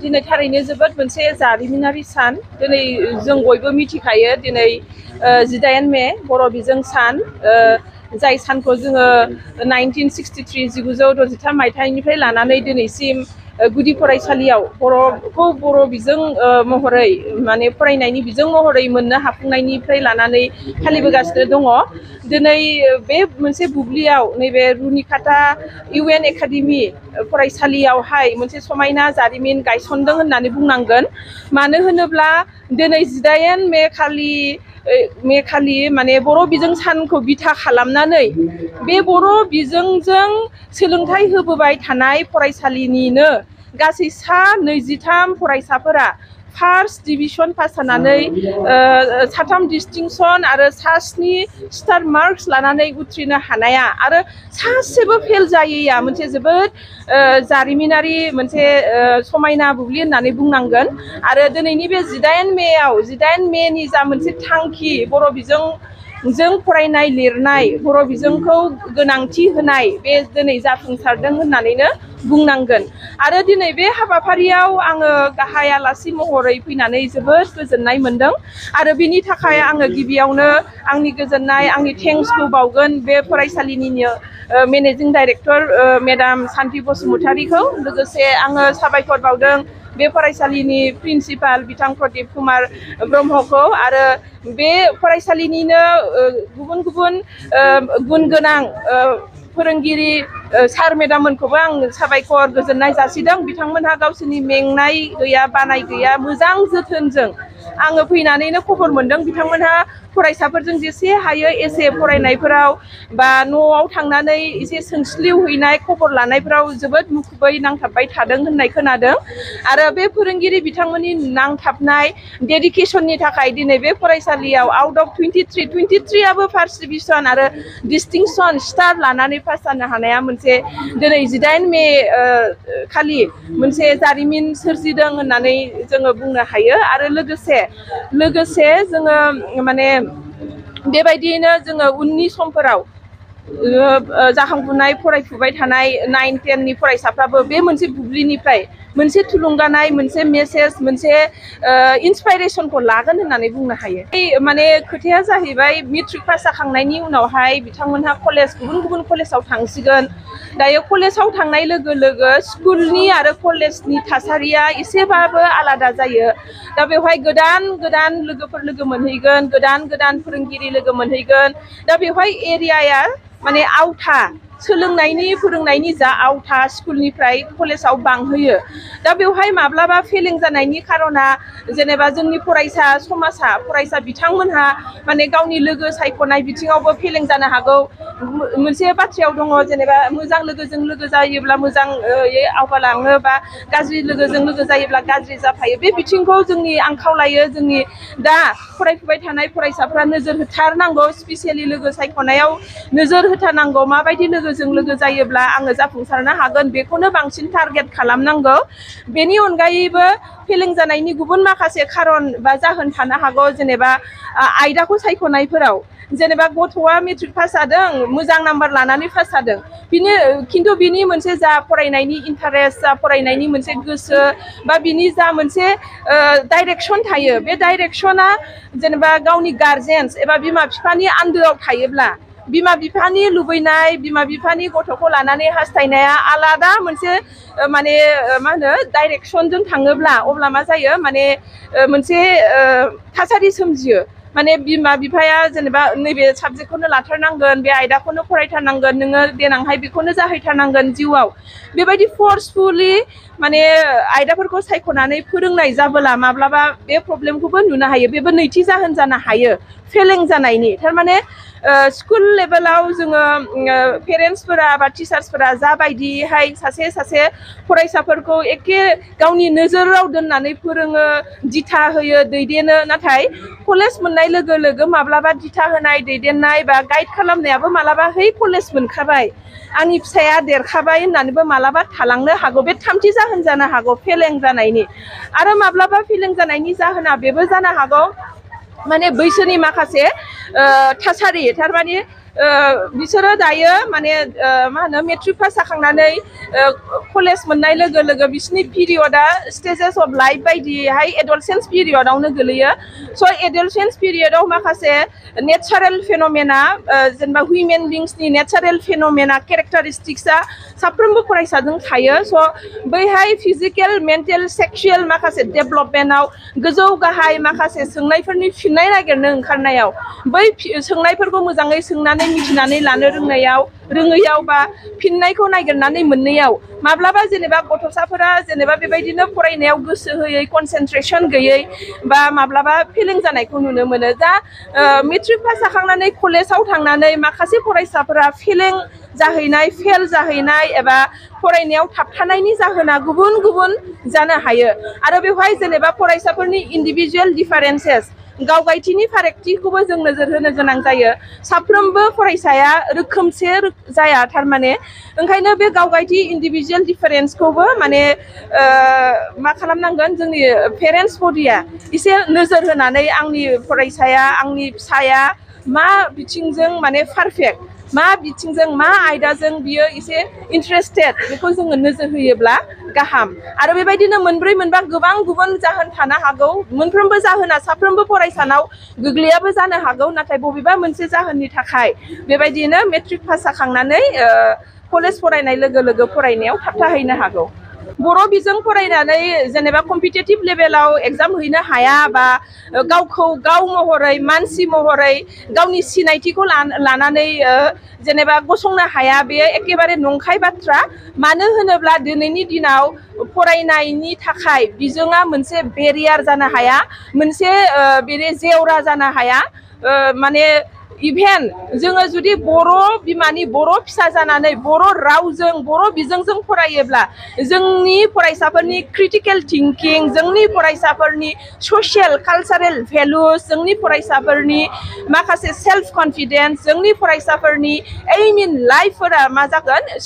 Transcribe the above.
दिनै थारैनो जोबोद मोनसे जारिमिनारि सान दिनै जों बयबो मिथिखायो दिनै 18 मे बर' बिजों सान जाय सानखौ जोङो 1963 मायथाइनिफ्राय लानानै दिनैसिम गुदि फरायसालियाव बर' बिजों महरै माने फरायनायनि बिजों महरै मोननो हाफुंनायनिफ्राय लानानै फालिबोगासिनो दङ। दिनै बे मोनसे बुब्लियाव नैबे रुनिकाटा UN एकाडेमि फरायसालियावहाय मोनसे समायना जारिमिन गायसनदों होननानै बुंनांगोन। मानो होनोब्ला दिनै 18 मे खालि माने बर' बिजों सानखौ बिथा खालामनानै बे बर' बिजोंजों सोलोंथाइ होबोबाय थानाय फरायसालिनिनो गासै सा 23 फरायसाफोरा फार्स्ट डिभिजन पास जानानै 3 डिस्टिंसन आरो 7 स्टार मार्क्स लानानै उथ्रिनो हानाया आरो सासेबो फेल जायैया मोनसे जोबोद जारिमिनारि मोनसे समायना बुब्लि होननानै बुंनांगोन। आरो दिनैनि बे 18 मेनि जा मोनसे थांखि बर' बिजोंजों फरायनाय लिरनाय बर' बिजोंखौ गोनांथि होनाय बे दिनै जाफुंसारदों होननानैनो बुंनांगोन। आरो दिनै बे हाबाफारियाव आङो गाहाय आलासि महरै फैनानै जोबोद गोजोननाय मोनदों आरो बिनि थाखाय आङो गिबियावनो आंनि गोजोननाय आंनि थेंक्सखौ बावगोन बे फरायसालिनिनो मेनेजिं डाइरेक्टर मेडाम सान्थि बसुमतारीखौ। लोगोसे आङो साबायखर बावदों बे फरायसालिनि प्रिन्सिपाल बिथां प्रदीप कुमार ब्रह्मखौ आरो बे फरायसालिनिनो गुबुन गुबुन गुन गोनां फोरोंगिरि सार मेडाममोनखौबो आं साबायखर गोजोननाय जासिदों। बिथांमोनहा गावसोरनि मेंनाय गैया बानाय गैया मोजां जोथोनजों आङो फैनानैनो खबर मोनदों बिथांमोनहा फरायसाफोरजों जेसे हायो एसे फरायनायफोराव बा न'आव थांनानै एसे सोंस्लिउ हैनाय खबर लानायफ्राव जोबोद मुखुबै नांथाबबाय थादों होननाय खोनादों। आरो बे फोरोंगिरि बिथांमोननि नांथाबनाय डेडिकेसननि थाखाय दिनै बे फरायसालियाव आउट अफ 23आबो फार्स्ट डिभिजन आरो डिस्टिंसन स्टार लानानै पास जानो हानाया मोनसे दिनै 18 मे खालि मोनसे जारिमिन सोरजिदों होननानै जोङो बुंनो हायो। आरो लोगोसे जोङो माने बेबायदियैनो जोङो उननि समफोराव जाखांफुनाय फरायफुबाय थानाय 9-10नि फरायसाफ्राबो बे मोनसे बुब्लिनिफ्राय मोनसे थुलुंगानाय मोनसे मेसेज मोनसे इन्सपाइरेसनखौ लागोन होननानै बुंनो हायो। माने खोथाया जाहैबाय मेट्रिक पास जाखांनायनि उनावहाय बिथांमोनहा गुबुन गुबुन कलेजाव थांसिगोन। दायो कलेजाव थांनाय लोगो लोगो स्कुलनि आरो कलेजनि थासारिया एसेबाबो आलादा जायो। दा बेवहाय गोदान लोगोफोर लोगो मोनहैगोन, गोदान फोरोंगिरि लोगो मोनहैगोन। दा बेवहाय एरियाया माने आवथा सोलोंनायनि फोरोंनायनि जा आवथा स्कुलनिफ्राय कलेजाव बांहोयो। दा बेवहाय माब्लाबा फेलें जानायनि खार'ना जेनेबा जोंनि फरायसा बिथांमोनहा माने गावनि लोगो सायख'नाय बिथिङावबो फेलें जानो हागौ। मोनसे बाथ्रायाव दङ जेनेबा मोजां लोगोजों लोगो जायोब्ला मोजां आवगालाङो बा गाज्रि लोगोजों लोगो जायोब्ला गाज्रि जाफायो। बे बिथिंखौ जोंनि आं खावलायो जोंनि दा फरायफुबाय थानाय फरायसाफ्रा नोजोर होथारनांगौ। स्पेसियेलि लोगो सायख'नायाव नोजोर होथारनांगौ। माबायदि लोगोजों लोगो जायोब्ला आङो जाफुंसारनो हागोन बेखौनो बांसिन टारगेट खालामनांगौ। बेनि अनगायैबो फेलें जानायनि गुबुन माखासे खारन बा जाहोन थानो हागौ। जेनेबा आयदाखौ सायख'नायफोराव जेनेबा गथ'आ मेट्रिक पास जादों मोजां नाम्बार लानानै पास जादों खिन्थु बिनि मोनसे जा फरायनायनि इन्टारेस्ट जा फरायनायनि मोनसे गोसो बा बिनि जा मोनसे डाइरेक्सन थायो बे डाइरेक्सना जेनेबा गावनि गार्जेन्स एबा बिमा बिफानि आन्दोआव थायोब्ला बिमा बिफानि लुबैनाय बिमा बिफानि गथ'खौ लानानै हास्थायनाया आलादा मोनसे माने मा होनो डाइरेक्सनजों थाङोब्ला अब्ला मा जायो माने मोनसे थासारि सोमजियो। माने बिमा बिफाया जेनेबा नैबे साबजेक्टखौनो लाथारनांगोन बे आयदाखौनो फरायथारनांगोन नोङो देनांहाय बेखौनो जाहैथारनांगोन जिउआव बेबायदि फर्सफुलि माने आयदाफोरखौ सायख'नानै फोरोंनाय जाबोला माब्लाबा बे प्रब्लेमखौबो नुनो हायो। बेबो नैथि जाहोन जानो हायो फेलें जानायनि। थारमाने स्कुल लेभेलाव जोङो पेरेन्टसफोरा बा टिचार्सफोरा जाबायदिहाय सासे फरायसाफोरखौ एखे गावनि नोजोराव दोननानै फोरोङो दिथा होयो दैदेनो। नाथाय कलेज मोननाय लोगो लोगो माब्लाबा दिथा होनाय दैदेननाय बा गाइड खालामनायाबो मालाबा है कलेज मोनखाबाय आंनि फिसाया देरखाबाय होननानैबो मालाबा थालांनो हागौ। बे थामथि जाहोन जानो हागौ फेलें जानायनि। आरो माब्लाबा फेलें जानायनि जाहोना बेबो जानो हागौ माने बैसोनि माखासे थासारि थारमाने बिसोरो दायो माने मा होनो मेट्रिक पास जाखांनानै कलेज मोननाय लोगो लोगो बिसोरनि पिरियडा स्टेजेस अफ लाइफ बायदिहाय एडलसेन्स पिरियडआवनो गोलैयो स' एडलसेन्स पिरियडआव माखासे नेचारेल फेन'मेना जेनेबा हिउमेन बिंसनि नेचारेल फेन'मेना केरेक्टारिस्टिक्सआ साफ्रोमबो फरायसाजों थायो स' बैहाय फिजिकेल मेन्टेल सेक्सुयेल माखासे डेभेलपमेन्टआव गोजौ गाहाय माखासे सोंनायफोरनि फिननाय नागिरनो ओंखारनायाव बै सोंनायफोरखौ मोजाङै सोंनानै मिथिनानै लानो रोङैयाव बा फिननायखौ नागिरनानै मोननायाव माब्लाबा जेनेबा गथ'साफोरा जेनेबा बेबायदिनो फरायनायाव गोसो होयै कनसेन्ट्रेसन गैयै बा माब्लाबा फेलें जानायखौ नुनो मोनो दा मेट्रिक पास जाखांनानै कलेजाव थांनानै माखासे फरायसाफोरा फेलें जाहैनाय फेल जाहैनाय एबा फरायनायाव थाबथानायनि जाहोना गुबुन गुबुन जानो हायो आरो बेवहाय जेनेबा फरायसाफोरनि इन्डिभिजुवेल डिफारेन्सेस गावगायथिनि फारागथिखौबो जों नोजोर होनो गोनां जायो साफ्रोमबो फरायसाया रोखोमसे जाया थारमाने ओंखायनो बे गावगायथि इन्डिभिजुवेल डिफारेन्सखौबो माने मा खालामनांगोन जोंनि पेरेन्टस बडिया एसे नोजोर होनानै आंनि फरायसाया आंनि फिसाया मा बिथिंजों माने पारफेक्ट मा बिथिंजों मा आयदाजों बियो एसे इन्ट्रेस्टेड बेखौ जोङो नोजोर होयोब्ला गाहाम आरो बेबायदिनो मोनब्रै मोनबा गोबां गुबुन जाहोन थानो हागौ मोनफ्रोमबो जाहोना साफ्रोमबो फरायसानाव गोग्लैयाबो जानो हागौ नाथाय बबेबा मोनसे जाहोननि थाखाय बेबायदिनो मेट्रिक पास जाखांनानै कलेज फरायनाय लोगो लोगो फरायनायाव थाबथाहैनो हागौ बर' बिजों फरायनानै जेनेबा कम्पिटिटिभ लेभेलाव एग्जाम हैनो हाया बा गावखौ गाव महरै मानसि महरै गावनि सिनायथिखौ लानानै जेनेबा गसंनो हाया बेयो एखेबारे नंखाय बाथ्रा मानो होनोब्ला दिनैनि दिनाव फरायनायनि थाखाय बिजोङा मोनसे बेरियार जानो हाया मोनसे बेनि जेवरा जानो हाया माने इभेन जोङो जुदि बर' बिमानि बर' फिसा जानानै बर' रावजों बर' बिजोंजों फरायोब्ला जोंनि फरायसाफोरनि क्रिटिकेल थिंकिं जोंनि फरायसाफोरनि ससियेल कालचारेल भेलुस जोंनि फरायसाफोरनि माखासे सेल्फ कनफिडेन्स जोंनि फरायसाफोरनि एइम इन लाइफफोरा मा जागोन